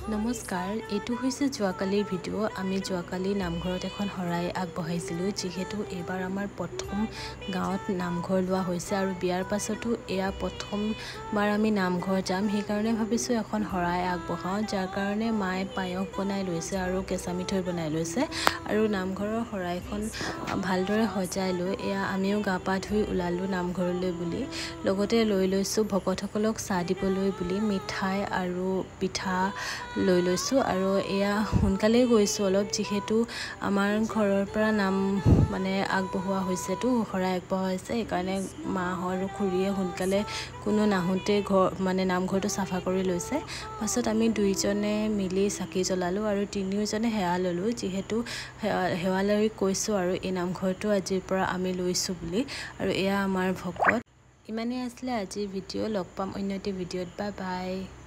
নমস্কাৰ, এইটো হৈছে যোৱাকালিৰ ভিডিঅ'। আমি যোৱাকালি নামঘৰত এখন শৰাই আগবঢ়াইছিলোঁ, যিহেতু এইবাৰ আমাৰ প্ৰথম গাঁৱত নামঘৰ লোৱা হৈছে আৰু বিয়াৰ পাছতো এয়া প্ৰথমবাৰ আমি নামঘৰ যাম, সেইকাৰণে ভাবিছোঁ এখন শৰাই আগবঢ়াওঁ। যাৰ কাৰণে মায়ে পায়স বনাই লৈছে আৰু কেঁচা মিঠৈ বনাই লৈছে আৰু নামঘৰৰ শৰাইখন ভালদৰে সজাই লৈ এয়া আমিও গা পা ধুই ওলালোঁ নামঘৰলৈ বুলি। লগতে লৈ লৈছোঁ ভকতসকলক চাহ দিবলৈ বুলি মিঠাই আৰু পিঠা লৈ লৈছোঁ। আৰু এয়া সোনকালেই গৈছোঁ অলপ, যিহেতু আমাৰ ঘৰৰ পৰা নাম মানে আগবঢ়োৱা হৈছেতো, শৰাই আগবঢ়োৱা হৈছে, সেইকাৰণে মা আৰু খুৰীয়ে সোনকালে কোনো নাহোঁতেই ঘৰ মানে নামঘৰটো চাফা কৰি লৈছে। পাছত আমি দুইজনে মিলি চাকি জ্বলালোঁ আৰু তিনিওজনে সেৱা ল'লোঁ, যিহেতু সেৱা লৈ কৈছোঁ আৰু এই নামঘৰটো আজিৰ পৰা আমি লৈছোঁ বুলি। আৰু এয়া আমাৰ ভকত। ইমানেই আছিলে আজিৰ ভিডিঅ', লগ পাম অন্য এটি ভিডিঅ'ত। Bye bye.